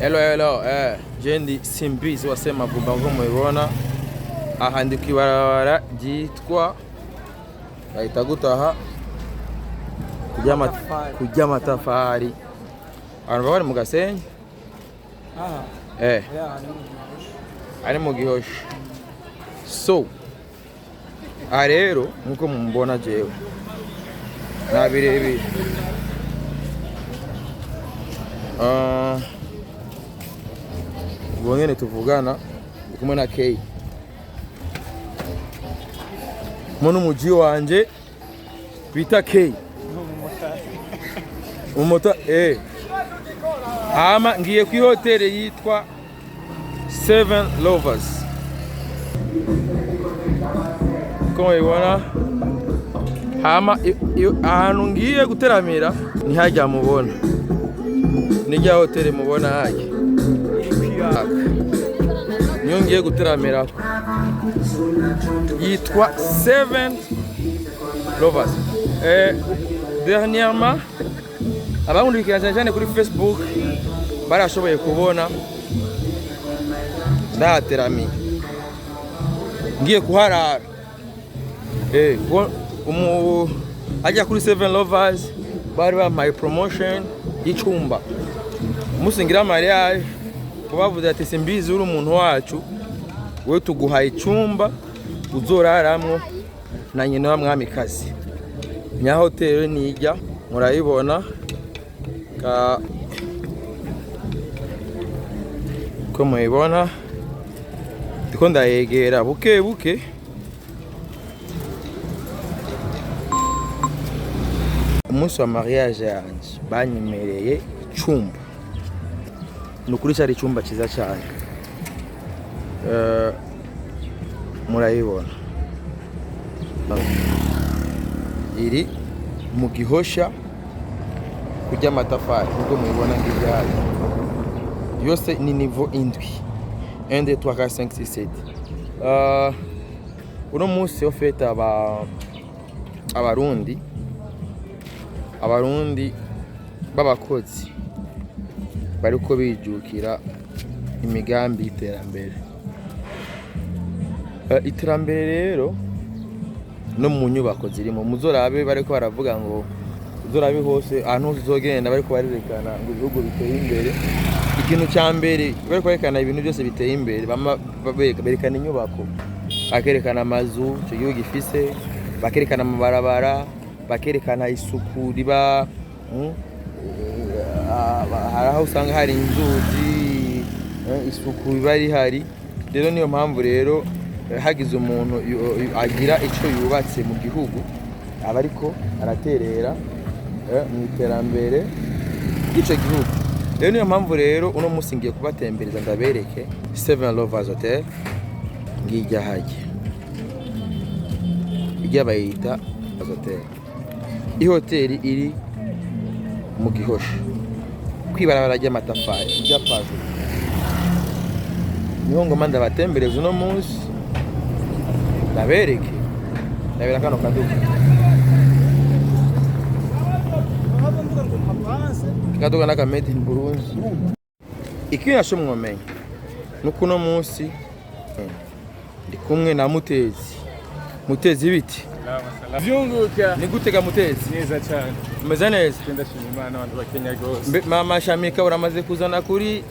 Hello, hello, je ndi Simbizi wa Semavuba, nko mubibona aha ndi kw'ibarabara ryitwa, bahita gutaha kurya amatafari, abantu baba bari mu Gasenyi. Aha. Ya, ni mu Gihosha. Ari mu Gihosha. So aha rero nkuko mumubona, jewe nta birebire. Ah, ubwo nyene tuvugana ndi kumwe na Kay, kumwe n'umuji wanje bita Kay. Ni umumotari. Umumota. Hama ngiye kuri hoteli yitwa Seven Lovers, ko mubibona. Hama ahantu ngiye guteramira ni hajya mubona, ni rya hoteli mubona hajya, niyo ngiye guteramira, yitwa Seven Lovers. Dernièrement abankurikirana cyane cyane kuri Facebook barashoboye kubona ndahateramiye, ngiye kuharara. Kuko ajya kuri Seven Lovers bari bampaye promotion y'icumba umunsi ngira mariage, ko bavuze ati: "Simbizi, uri umuntu wacu, we tuguhaye icumba uzoraramwo na nyina wa mwamikazi." Nya hoteli nijya murayibona ka ko mubibona, ndiko ndayegera buke buke. Umunsi wa mariage yanje banyemereye icumba, ni ukuri cyari icyumba cyiza cyane. Murayibona iri mu Gihosha kurya amatafari, nubwo mubibona ngibyayo yose ni niveau 7: 1, 2, 3, 4, 5, 6, 7. Uno munsi au fait aba abarundi b'abakozi bariko bijukira imigambi y'iterambere. Iterambere rero no mu nyubako zirimo, muzorabe bariko baravuga ngo uzorabe hose, ahantu hose uzogenda bariko barerekana ngo ibihugu biteye imbere, ikintu cya mbere bariko barerekana, ibintu byose biteye imbere, bama berekana inyubako, bakerekana amazu icyo gihugu gifise, bakerekana amabarabara, bakerekana isuku riba. Hari aho usanga hari inzuzi, isuku riba rihari. Rero niyo mpamvu rero hagize umuntu agira icyo yubatse mu gihugu, aba ariko araterera mu iterambere ry'icyo gihugu. Rero niyo mpamvu rero uno munsi ngiye kubatembereza, ndabereke Seven Lovers Hotel. Ngijya hajya ijya bayita hotel, ihoteli iri mu Gihosha kwibarabara ry'amatafari rya pavé, niho ngoma ndabatembereza uno munsi, ndabereke. Ndabera kano kaduka kaduka n'aka made in Burundi. Ikindi naco mwomenya nuko uno munsi ndi kumwe na Mutezi. Mutezi, ibiti? Vyunguka. Ni gutega, Mutezi? Neza cyane. Umeze neza? Ndashima Imana, abantu bakenya rwose. Mama Shamika uramaze kuzana kuri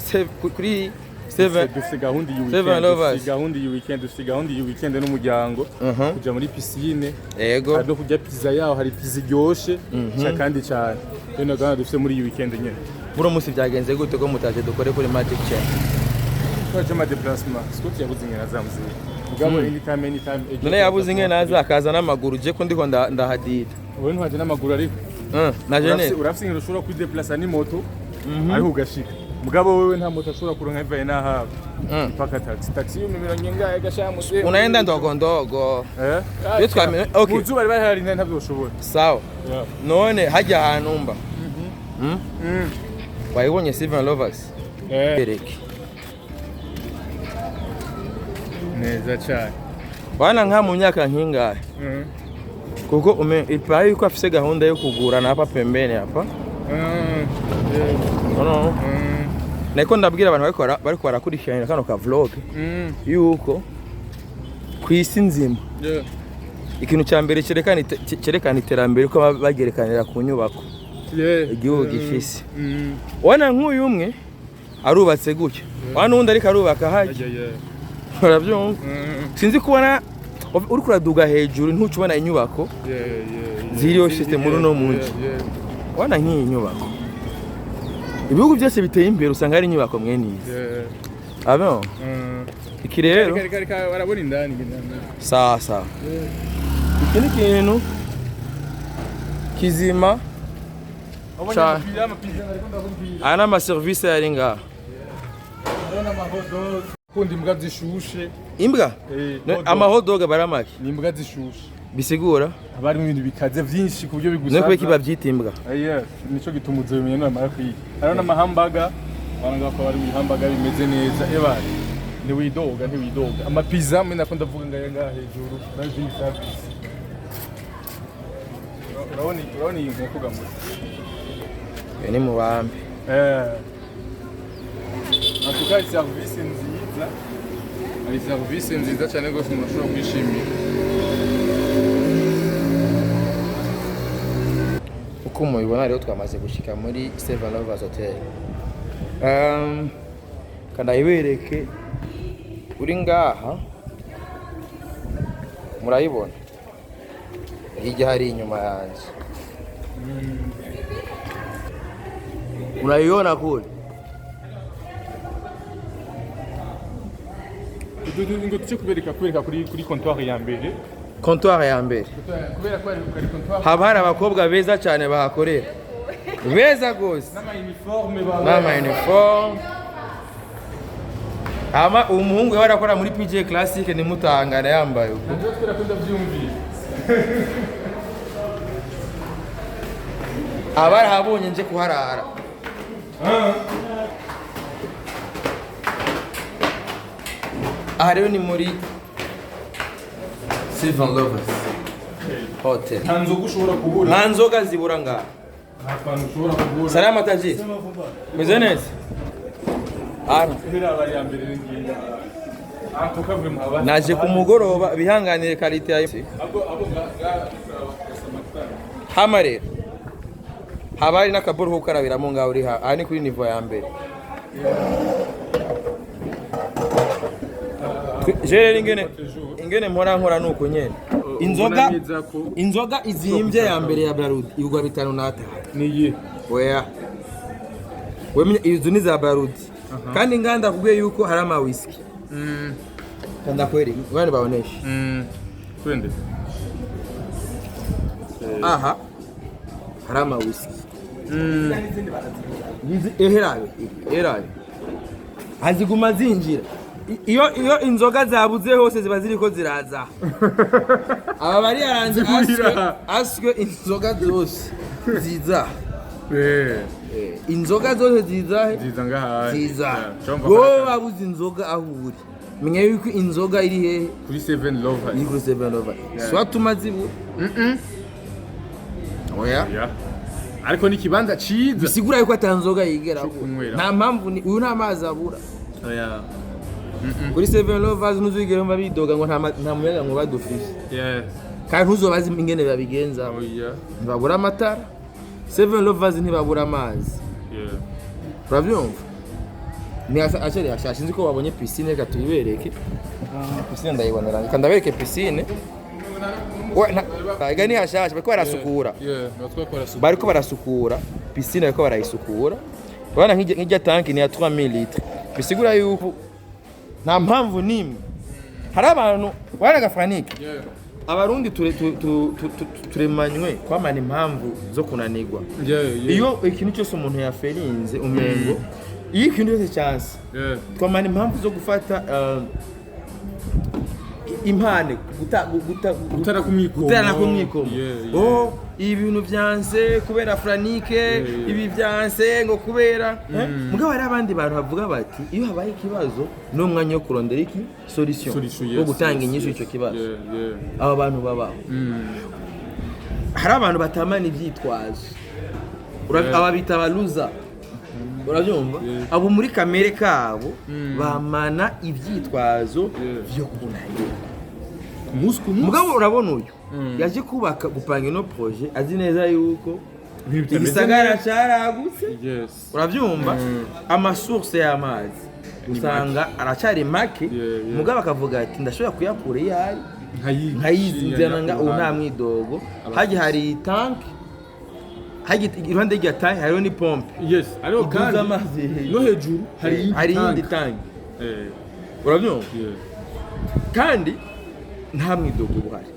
seven Dufite gahunda iyi Seven weekend. Lovers. Dufite gahunda iyi weekend, dufite gahunda iyi weekend n'umuryango. Kuja muri piscine. Hari no kurya pizza yaho, hari pizza iryoshe kandi cyane. Rero ni gahunda dufite muri iyi weekend nyene. Muri uwo munsi byagenze gute ko mutaje dukore kuri Magic Chain? Twaje ama déplacement. Scott yabuze ingena za muzee. Mugabo anytime, anytime. None yabuze ingene aza akaza n'amaguru, je ko ndiko ndahadida. Wowe ntuhaje n'amaguru ariko. Naje neza. Urafise ingene ushobora kwideplaça ni moto ariko ugashika. Mugabo wewe nta moto ashobora kuronka ivaye n'ahaba. Mpaka taxi. Taxi 400 gasha muzee. Unaenda ndogo ndogo. Eh? Iyo twamenye, okay. Mu zuba riba rihari ntabyo ushobora. Sawa. None hajya ahantu mba. Wayibonye Seven Lovers? Eh. Bereke. Neza cyane. Bana nka mu myaka nkingahe? Kuko ume ipaye yuko afise gahunda yo kugura na hapa pembeni hapa. No. Nako ndabwira abantu bariko barakurikirana kano ka vlog yuko ku isi nzima ikintu cya mbere cyerekana iterambere ko baba bagerekanira ku nyubako igihugu gifise. Ubona nk'uyu umwe arubatse gutya, wa n'uwundi ariko arubaka hajya, urabyumva? Sinzi kubona uriko uraduga hejuru, ntuca ubona inyubako ziriyo system muri uno muji. Ubona nk'iyi nyubako, ibihugu byose biteye imbere usanga hari inyubako mwene izi. Abo iki rero Reka reka, barabona indani. Sawa sawa, iki ni ikintu kizima cane. Aya ni amaserivisi yari ngaha. Kunda imbwa zishushe. Imbwa? Hot dog. Ama hot dog baramake. Ni imbwa zishushe. Bisigura? Haba harimo ibintu bikaze vyinshi ku buryo no bigusaza. kubera babyita imbwa. Yes, nico gituma uzobimenya namara kwiga. Hariho n'amahambaga, bana ko bari mu hamburger bimeze neza. Eba, ntiwidoga, ntiwidoga. Amapiza mwe nako ndavuga ngaya ngaha hejuru, na service. Urabona iyi nkoko gamutse. Iyo ni mubambe. En tout cas, service nziza. Hari service nziza cyane rwose umuntu ashobora kwishimira. Uko mubibona rero, twamaze gushika muri Seven Lovers Hotel. Kandayibereke uri ngaha, murayibona hirya hari inyuma yanjye, murayibona kure. Ngo tuce kubereka kuri comptoir ya mbere. Comptoir ya mbere. Kubera ko ari comptoir Haba hari abakobwa beza cyane bahakorera, beza rwose. N'ama uniforme baba. N'ama uniforme. Hama umuhungu yari arakora muri PJ Classic, nimutangana yambaye uko. Nabyo twera ko ndabyumviye. Abarahabonye nje kuharara. Aha rero ni muri Seven Lovers Hotel. Nta nzoga ushobora kubura. Nta nzoga zibura ngaha. Nta kantu ushobora kubura. Salama taji, meze neza. Ana Hera aba ya mbere ngiye. En tout cas, vraiment haba. Naje ku mugoroba, bihanganire qualité ya Abo ga hama. Rero haba hari n'akaboro ko gukarabiramo ngaho uri aha ni kuri niveau ya mbere. Je rero ingene mpora nkora nuko nyene inzoga neza ko inzoga izimbye ya mbere ya Brarudi igurwa 5. Niyi. Oya, wemenya izo ni za Brarudi, kandi nganda kubwiye yuko hari ama whisky. Ndakwereka ngane baoneshe. Twende. Aha hari ama whisky. Eherabe eherabe, haziguma zinjira. Iyo inzoga zabuze hose ziba ziriko ziraza, aba bari yaranze aswe. Zigwira. Aswe inzoga zose ziza. Inzoga zose ziza he? Ziza ngaha. Ziza. Cyumva. Wowe wabuze inzoga aho uri, menya yuko inzoga iri hehe? Kuri Seven Lovers. Iri kuri Seven Lovers. Swatuma zibura, oya. Yeah. Ariko ni ikibanza ciza. Bisigura yuko ata nzoga yigera Cyo abura. kunywera. Nta mpamvu ni uyu nta mazi abura. Oya. Kuri Seven Lovers ntuzigere wumva bidoga ngo nta muyaga ngo badufise. Kandi ntuzobaze ingene babigenza. Oya. Ntibabura amatara Seven Lovers, ntibabura amazi. Urabyumva, ni acari hashashe. Nzi ko wabonye piscine, reka tuyibereke piscine. Ndayibonera, reka ndabereke piscine. Ega ni hashashe, bariko barasukura. Yeah, natwe barasukura. Bariko barasukura piscine, bariko barayisukura. Urabona nk'irya tanki ni ya 3000 litres, bisigura yuko nta mpamvu n'imwe hari abantu waragafanike. Abarundi turemanywe kwamana impamvu zo kunanirwa. Iyo ikintu cyose umuntu yaferinze, umengo iyo ikintu cyose cyanse, twamana impamvu zo gufata impane guta Gutara ku mwikomo. Gutara ku mwikomo. Oh, ibi bintu byanse kubera Franike, ibi byanse ngo kubera eh? Mugabo hari abandi bantu bavuga bati iyo habaye ikibazo ni umwanya wo kurondera iki solution, Solution, wo yes, gutanga inyishu icyo kibazo. Aba bantu babaho. Hari abantu batamana ibyitwazo. Aba bita abaluza. Urabyumva? Yeah. Abo muri kamere kabo bamana ivyitwazo vyo kunanirwa. Ku munsi ku munsi. Mugabo urabona uyu yaje kubaka, gupanga ino projet, azi neza yuko Ibintu bitameze igisagara neza. caragutse. Urabyumva? Amasource y'amazi usanga aracari make. Mugabo akavuga ati: "Ndashobora kuyakura iyo ari nkayizinzana nga ubu nta mwidogo." Hajya hari tank, hajya iruhande rya tank hariho ni pompe Yes, ariko iduza kandi amazi hejuru. No hejuru hari iyindi Hari iyindi tank. tank. Urabyumva? Yeah. Kandi nta mwidogo uhari.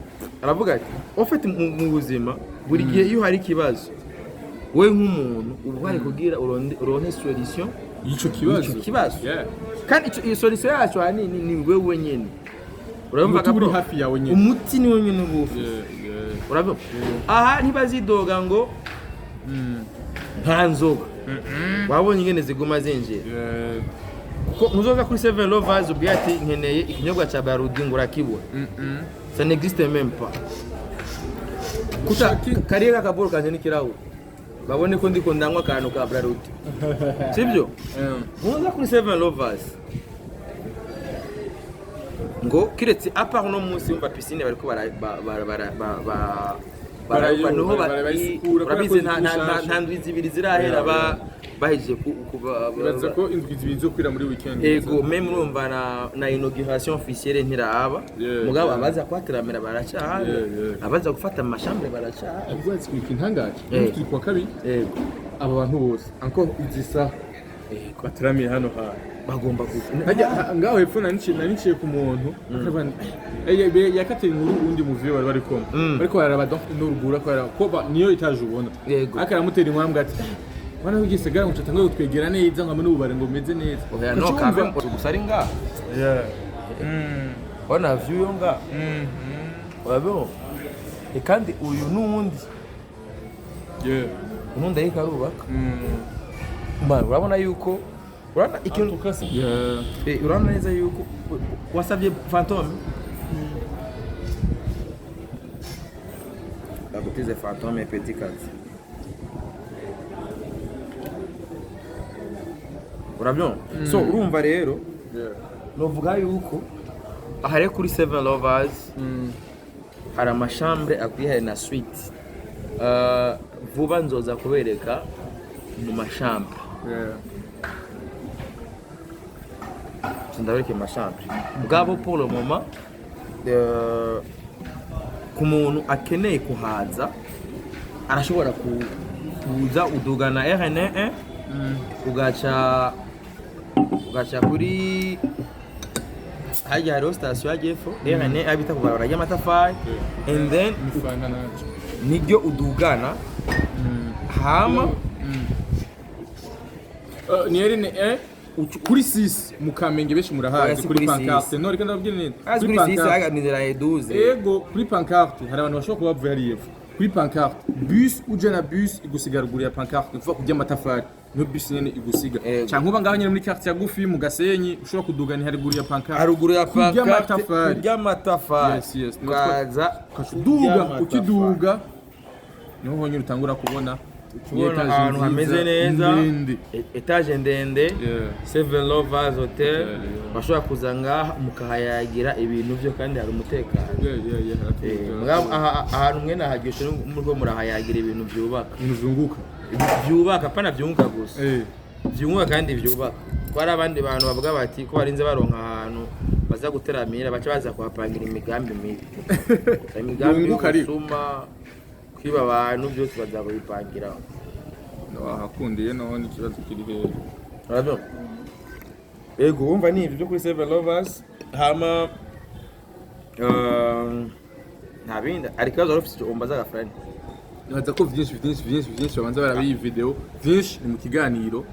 Aravuga ati ufite mu buzima, buri gihe iyo hari ikibazo, we nk'umuntu uba uhari kugira uronke solution Ico kibazo. Ico kibazo. Kandi iyo solution yacu ahanini ni wewe nyene. Urumva? Umuti uri Gapro? hafi yawe nyene. Umuti ni wenyine uba ufise. Urabona aha ntibazidoga ngo nta nzoga, wabonye ingene ziguma zinjira. Kuko muzoza kuri Seven Lovers ubwiye ati: "Nkeneye ikinyobwa cya Brarudi," ngo urakibura. Ça n'existe même pas. Kuta kariya kakaboro kanje n'ikirahure, babone ko ndiko ndanywa akantu ka Brarudi, sibyo? Muza kuri Seven Lovers ngo kiretse à part uno munsi wumva piscine bariko bara ba- bara bara ba- ba- niho Barayisukura kubera urabizi ko zishasha. Nta ndwi 2 zirahera bahejeje Ibaza ko indwi 2 zo kwira muri weekend. Ego, même urumva na inauguration officielle ntiraba. Mugabo abaza kuhateramira baracahari. Abaza gufata amachambre baracahari. Ubwo ikintu kintangaje, turi kuwa kabiri, aba bantu bose encore izi saha bateramiye hano hantu. Bagomba ku Hajya ngaho hepfo naniciye ku muntu akavuga nti, yakateye inkuru uwundi muvyo bari bariko bariko bararaba, donc n'urugura ko bararaba ko niyo étage ubona. Ariko aramutera inkwambwe ati: "Wana w'igisagara ngo catanguye kutwegera neza ngo hamwe n'ububare ngo bumeze neza." Oya, no Ugaca wumva- kabe gusa ari ngaha. Wana view yo ngaha, urabona? Kandi uyu n'uwundi unundi ariko arubaka. Man, urabona yuko urabona ikintu urabona neza yuko wasabye fantôme, bagutize fantôme petit kazi. Urabyumva? So urumva rero, novuga yuko aha rero kuri Seven Lovers hari amachambre akwiye, hari na suite. Vuba nzoza kubereka mu machambre. Ndabereka mu machambre. Mugabo pour le moment, ku muntu akeneye kuhaza arashobora kuza udugana RN1, ugaca kuri hajya hariho sitasiyo ya Gefo RN1 bita ku barabara ry'amatafari, and then Mufana naco. Niryo udugana hama Ni RN1 kuri 6 mu Kamenge, benshi Oya, murahazi. si Kuri kuri pancarte. 6. No, reka ndababwire neza. Azi kuri 6. Pancarte. Haganira 12. Ego, kuri pancarte hari abantu bashobora kuba bavuye hariya epfo. Kuri pancarte, bus uje na bus igusiga ruguru ya pancarte, ni ukuvuga kurya amatafari niyo bus nyene igusiga. Ego. Canke uba ngaho nyene muri quartier ya Gufi mu Gasenyi, ushobora kuduga ni haruguru ya pancarte. Haruguru ya Kurya pancarte. amatafari. Kurya amatafari. Yes. Ukaza ukaduga, ukiduga niho honyine utangura kubona kubona étage ahantu nziza, hameze neza. ndende. Étage ndende. Seven Lovers Hotel. Hotel, yeah. Bashobora kuza ngaha mukahayagira ibintu byo, kandi hari umutekano. Yeah, haratuje. Mugabo ahantu mwene aharyoshe muriko murahayagira ibintu byubaka. Ibintu vyunguka. Byubaka, apana byunguka gusa. Byunguka kandi byubaka, ko hari abandi bantu bavuga bati ko barinze baronka ahantu baza guteramira, baca baza kuhapangira imigambi mibi, imigambi Yunguka ariko. y'ubusuma, kwiba abantu, byose baza kubipangira. Wahakundiye none ikibazo kiri hehe? Urabyumva? Ego, wumva ni ibyo byo kuri Seven Lovers. Hama nta bindi, hari ikibazo wari ufite umbaza agafurani? Nibaza ko vyinshi vyinshi vyinshi vyinshi babanza baraba iyi video, vyinshi ni mu kiganiro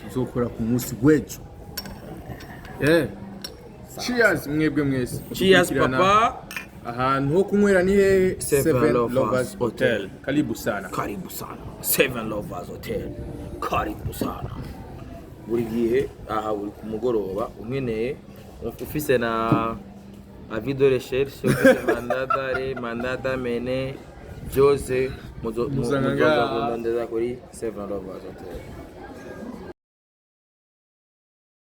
tuzokora ku munsi w'ejo. Cheers mwebwe mwese. Cheers. Mudukurikirana. Papa. Ahantu ho kunywera ni hehe? Seven Lovers Lovers Hotel. Hotel. Karibu sana. Karibu sana Seven Lovers Hotel, karibu sana. Buri gihe aha, buri ku mugoroba, unkeneye, ufise na avis de recherche, ufise mandat d'arrêt, mandat d'amener, byose Muzana muzoza ngaha. kundondeza kuri Seven Lovers Hotel.